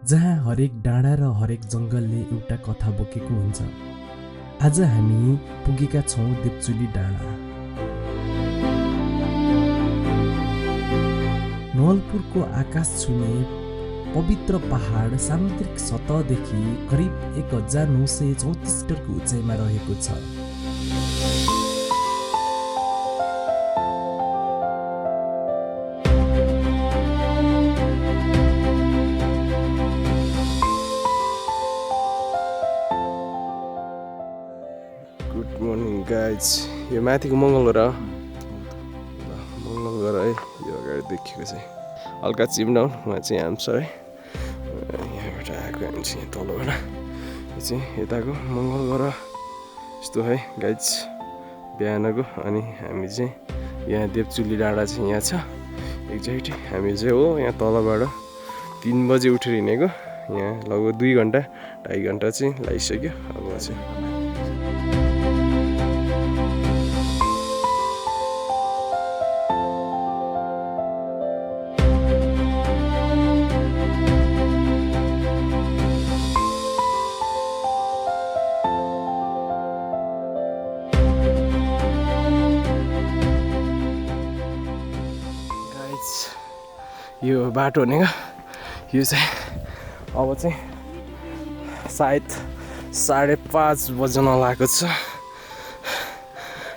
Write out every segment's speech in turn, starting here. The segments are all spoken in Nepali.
जहाँ हरेक डाँडा र हरेक जङ्गलले एउटा कथा बोकेको हुन्छ। आज हामी पुगेका छौँ देवचुली डाँडा। नवलपुरको आकाश छुने पवित्र पहाड सामुद्रिक सतहदेखि करिब 1934 मिटरको उचाइमा रहेको छ। गुड मर्निङ गाइज, यो माथिको मङ्गलग्रह मङ्गलग्रह है। यो अगाडि देखिएको चाहिँ हल्का चिम्डाउन उहाँ चाहिँ हाम्छ है। यहाँबाट आएको हामी चाहिँ यहाँ तलबाट यो चाहिँ यताको मङ्गलग्रह यस्तो है गाइज बिहानको। अनि हामी चाहिँ यहाँ देवचुली डाँडा चाहिँ यहाँ छ एक्ज्याक्टली। हामी चाहिँ हो यहाँ तलबाट 3 बजे उठेर हिँडेको। यहाँ लगभग 2 घन्टा 2.5 घन्टा चाहिँ लागिसक्यो। अब चाहिँ यो बाटो भनेको यो चाहिँ अब चाहिँ सायद 5:30 बज्न लागेको छ।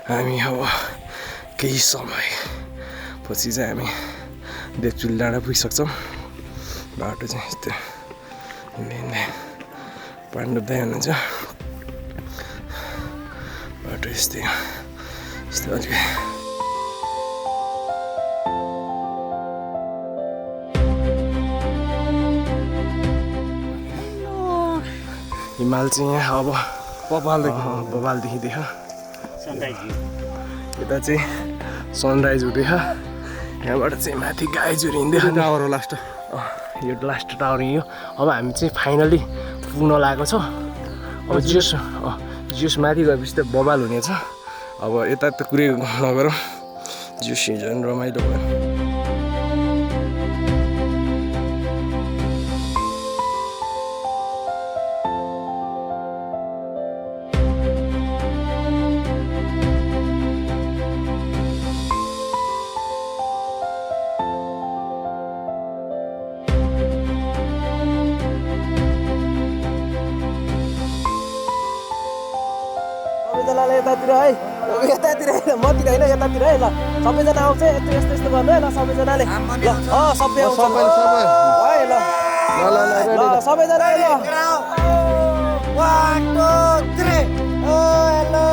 हामी अब केही समय पछि चाहिँ हामी देवचुली डाँडा पुगिसक्छौँ। बाटो चाहिँ यस्तो हिँड्दै पानी डुब्दै हुनुहुन्छ। बाटो यस्तै यस्तो अलिक हिमाल चाहिँ यहाँ अब बबालदेखि देख यता चाहिँ सनराइज हुँदैछ। यहाँबाट चाहिँ माथि गाईजुर हिँड्दै टावर हो लास्ट। यो लास्ट टावर यो। अब हामी चाहिँ फाइनली पुग्न लागेको छौँ। अब जियोस माथि गएपछि त बबाल हुनेछ। अब यता त कुरै नगरौँ, जियोस झन् रमाइलो भयो। सबैजनाले यतातिर है, यतातिर मतिर होइन यतातिर है। ल सबैजना आउँछ यस्तो यस्तो यस्तो गर्नु है। ल सबैजनाले ल सबै आउँछ है। ल ल सबैजनाले ल 1 2 3 हेलो।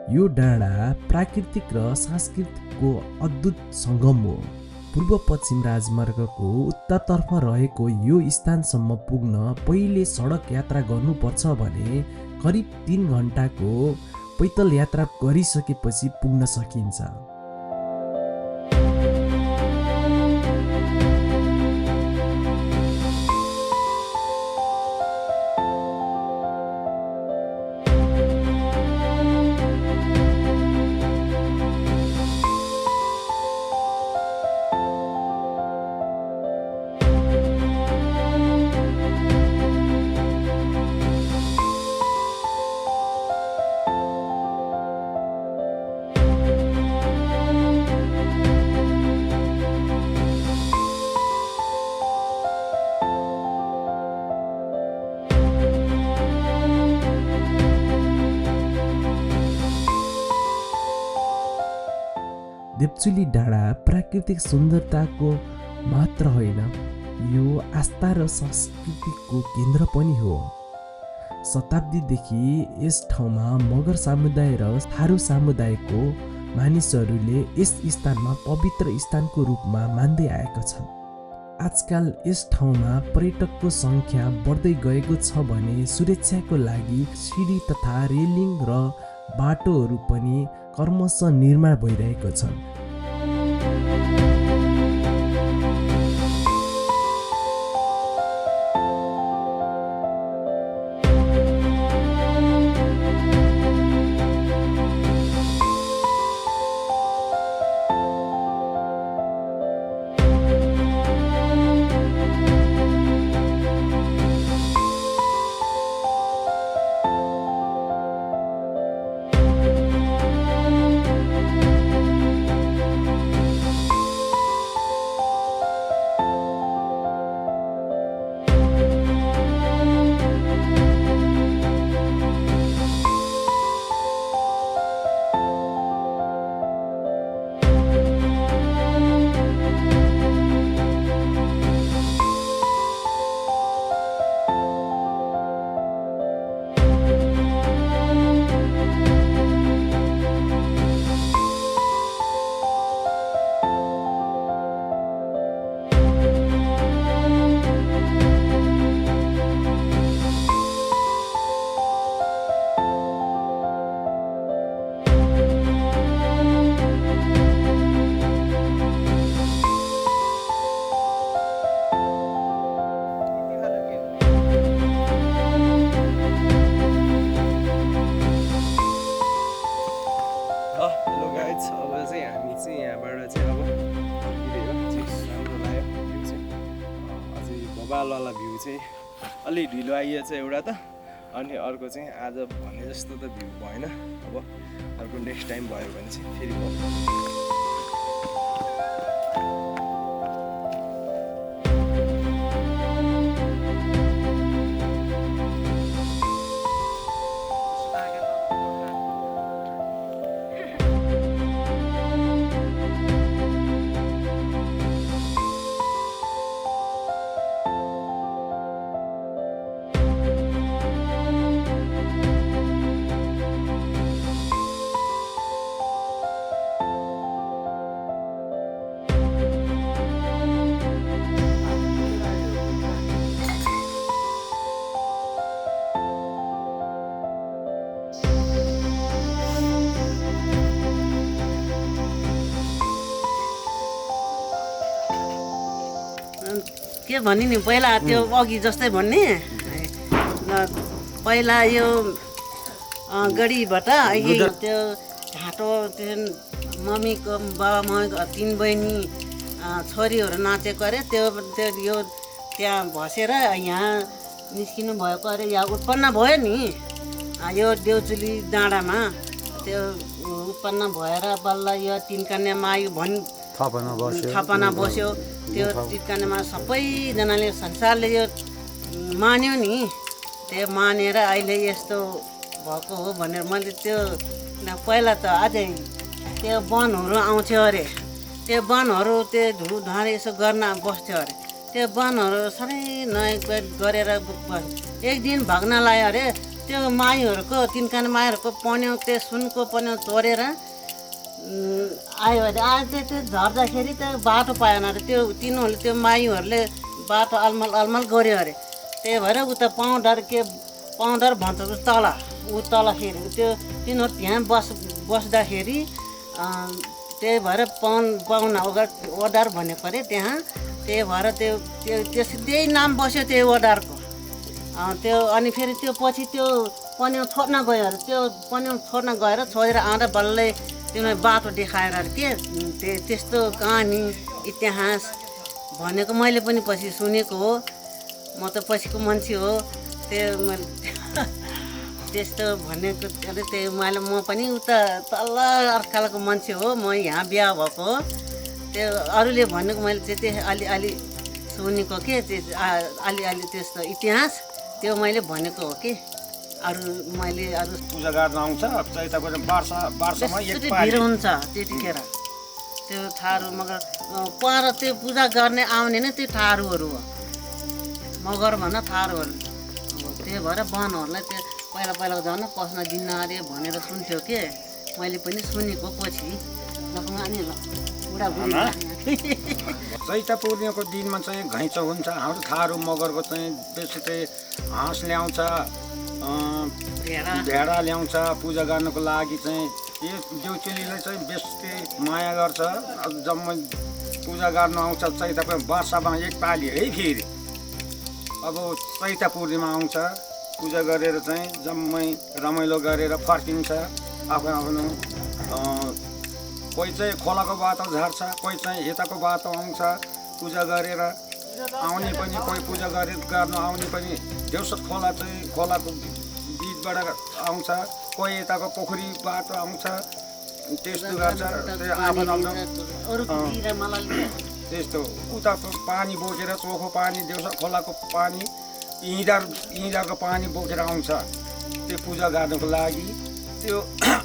यो डाँडा प्राकृतिक र सांस्कृतिकको अद्भुत सङ्गम हो। पूर्व पश्चिम राजमार्गको उत्तरतर्फ रहेको यो स्थानसम्म पुग्न पहिले सडक यात्रा गर्नुपर्छ भने करिब 3 घन्टाको पैदल यात्रा गरिसकेपछि पुग्न सकिन्छ। देवचुली डाँडा प्राकृतिक सुन्दरताको मात्र होइन, यो आस्था र संस्कृतिको केन्द्र पनि हो। शताब्दीदेखि यस ठाउँमा मगर समुदाय र थारू समुदायको मानिसहरूले यस स्थानमा पवित्र स्थानको रूपमा मान्दै आएका छन्। आजकल यस ठाउँमा पर्यटकको सङ्ख्या बढ्दै गएको छ भने सुरक्षाको लागि सिडी तथा रेलिङ र बाटोहरू पनि क्रमशः निर्माण भइरहेका छन्। बालवाला भ्यू चाहिँ अलि ढिलो आइएछ एउटा त, अनि अर्को चाहिँ आज भने जस्तो त भ्यू भएन। अब अर्को नेक्स्ट टाइम भयो भने चाहिँ फेरि के भन्ने नि पहिला त्यो अघि जस्तै भन्ने पहिला यो गढीबाट त्यो घाँटो त्यो मम्मीको बाबा मम्मीको 3 बहिनी छोरीहरू नाचेको अरे त्यो यो त्यहाँ भसेर यहाँ निस्किनु भएको अरे यहाँ उत्पन्न भयो नि यो देउचुली डाँडामा त्यो उत्पन्न भएर बल्ल यो 3 कन्यामा यो थपना बस्यो त्यो 3 कन्यामा सबैजनाले संसारले यो मान्यो नि। त्यो मानेर अहिले यस्तो भएको हो भनेर मैले त्यो पहिला त अझै त्यो वनहरू आउँथ्यो अरे, त्यो वनहरू त्यो धुडुधाँडे यसो गर्न बस्थ्यो अरे, त्यो वनहरू सबै नयाँ गरेर एक दिन भाग्न लाग्यो अरे। त्यो माईहरूको 3 कन्या माईहरूको पन्यौ त्यो सुनको पन्यौ तोडेर आयो अरे। आज चाहिँ त्यो झर्दाखेरि त्यो बाटो पाएन अरे, त्यो तिनीहरूले त्यो माईहरूले बाटो अलमल गऱ्यो अरे। त्यही भएर उता पाउडर भन्छ तल तलखेरि त्यो तिनीहरू त्यहाँ बस्दाखेरि त्यही भएर पाहुना ओडार भनेको अरे त्यहाँ। त्यही भएर त्यही नाम बस्यो त्यो ओडारको त्यो। अनि फेरि त्यो पछि त्यो पन्यौ छोड्न गयो अरे, त्यो पन्यौ छोड्न गएर छोडेर आउँदा बल्लै तिनीहरू बाटो देखाएर के त्यस्तो कहानी इतिहास भनेको मैले पनि पछि सुनेको हो। म त पछिको मान्छे हो, त्यो मैले त्यस्तो भनेको अरे। त्यो म पनि उता तल अर्कालको मान्छे हो, म यहाँ बिहा भएको हो। त्यो अरूले भनेको मैले चाहिँ अलि सुनेको के अलि त्यस्तो इतिहास त्यो मैले भनेको हो कि। मैले अरू पूजा गर्न आउँछ चैतको वर्षमा भिड हुन्छ त्यतिखेर त्यो थारू मगर पर त्यो पूजा गर्ने आउने नै त्यो थारूहरू हो, मगर भन थारूहरू हो। त्यही भएर वनहरूलाई त्यो पहिलाको झन् पस्न दिन्न अरे भनेर सुन्थ्यो के, मैले पनि सुनेको पछि चैत पूर्णिमाको दिनमा चाहिँ घैँचो हुन्छ। हाम्रो थारू मगरको चाहिँ बेसी चाहिँ हाँस ल्याउँछ, भेडा ल्याउँछ पूजा गर्नको लागि चाहिँ यो देउचेलीलाई चाहिँ बेसी माया गर्छ जम्मै पूजा गर्न आउँछ चैतको वर्षमा एकपालि है फेरि अब चैत पूर्णिमा आउँछ पूजा गरेर चाहिँ जम्मै रमाइलो गरेर फर्किन्छ आफ्नो आफ्नो कोही चाहिँ खोलाको बाटो झार्छ कोही चाहिँ यताको बाटो आउँछ पूजा गरेर आउने पनि कोही पूजा गर्न आउने पनि देउसत खोला चाहिँ खोलाको बिचबाट आउँछ कोही यताको पोखरी बाटो आउँछ त्यस्तो गर्छ त्यस्तो उता पानी बोकेर चोखो पानी देउसत खोलाको पानी इँदारको पानी बोकेर आउँछ त्यो पूजा गर्नको लागि त्यो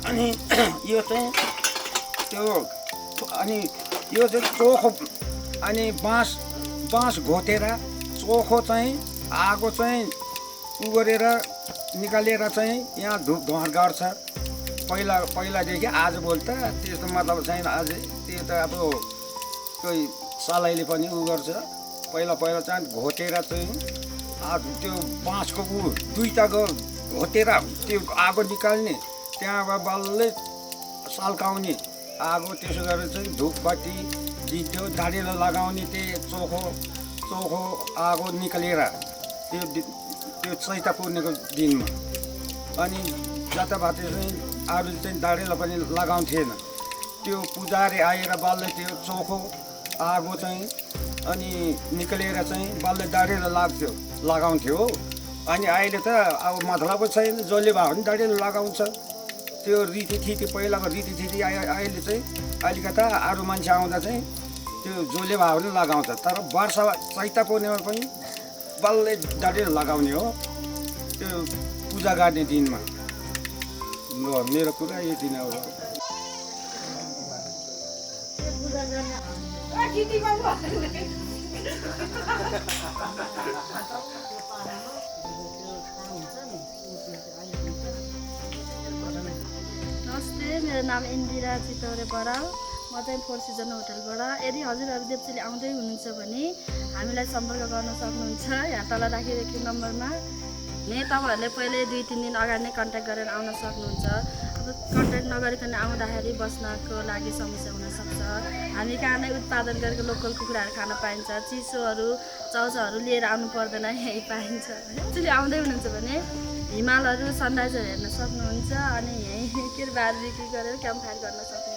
अनि यो चाहिँ त्यो अनि यो चाहिँ चोखो अनि बाँस घोटेर चोखो चाहिँ आगो चाहिँ उगरेर निकालेर चाहिँ यहाँ धुप धुवार गर्छ पहिलादेखि आजभोलि त त्यस्तो मतलब छैन आज त्यो त अब कोही सलाइले पनि उ गर्छ पहिला चाहिँ घोटेर चाहिँ त्यो बाँसको दुईटाको घोटेर त्यो आगो निकाल्ने त्यहाँबाट बल्लै सल्काउने आगो त्यसो गरेर चाहिँ धुपबत्ती दिन्थ्यो दाँडेलो लगाउने त्यो चोखो आगो निकालेर त्यो चैत पूर्णिमाको दिनमा अनि जताभाती चाहिँ अरू चाहिँ दाँडेलो पनि लगाउँथेन त्यो पुजारी आएर बल्लै त्यो चोखो आगो चाहिँ अनि निकालेर चाहिँ बल्लै दाँडेलो लगाउँथ्यो हो अनि अहिले त अब मतलबै छैन जसले भयो भने दाँडेलो लगाउँछ त्यो रीतिथिति पहिलाको रीतिथिति अहिले चाहिँ अलिकता अरू मान्छे आउँदा चाहिँ त्यो जसले भयो भने लगाउँछ तर वर्ष चैत पूर्णिमा पनि बल्लै दाँडेलो लगाउने हो त्यो पूजा गर्ने दिनमा मेरो कुरा यति नै हो नमस्ते मेरो नाम इन्दिरा चितौरे बराल म चाहिँ फोर सिजन होटलबाट यदि हजुरहरू देउचेली आउँदै हुनुहुन्छ भने हामीलाई सम्पर्क गर्न सक्नुहुन्छ यहाँ तल राखिरहेको नम्बरमा तपाईँहरूले पहिले 2-3 दिन अगाडि नै कन्ट्याक्ट गरेर आउन सक्नुहुन्छ अब कन्ट्याक्ट नगरिकन आउँदाखेरि बस्नको लागि समस्या हुनसक्छ हामी कहाँ नै उत्पादन गरेको लोकल कुखुराहरू खान पाइन्छ चिसोहरू चाउचाउहरू लिएर आउनु पर्दैन यहीँ पाइन्छ एक्चुअली आउँदै हुनुहुन्छ भने हिमालहरू सनराइजहरू हेर्न सक्नुहुन्छ अनि यहीँ के बारबिक्यू गरेर क्याम्प फायर गर्न सक्नुहुन्छ